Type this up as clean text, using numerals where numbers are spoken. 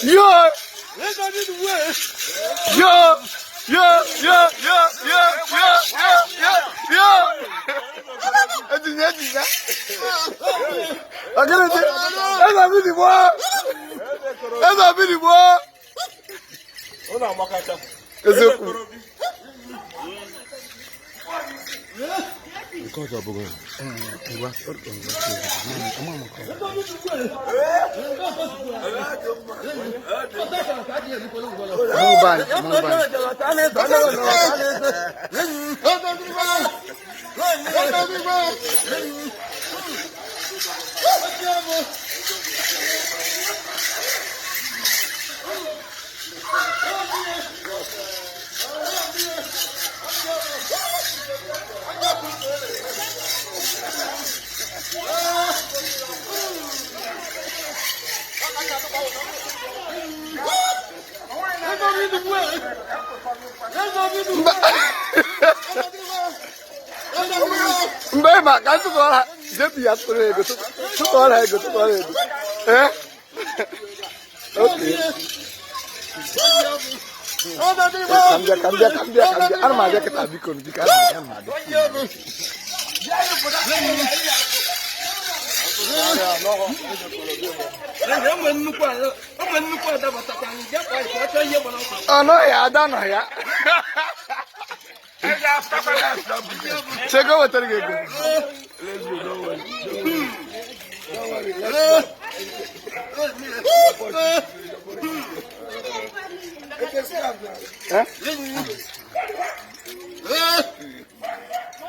Yo! Yo! Yo! Yo! Yo! Yo! Yo! Yo! Yo! Etinye etinye. Ogene dị. Eze obi dị gboo. Eze obi dị gboo. Eziokwu. Nke ọzọ bụgo Mobile, mobile. Mgbe ma ka ntụtụọra ha jebi ya tụrụ ego tụtụọra ego tụtụọra ego ee okay ka m bịa ka m bịa ka m bịa ka m bịa ana m abịa kịta biko biko ana m abịa ana m abịa Ọ nọghị ada nọ ya Chego wetara gị ego. Eh?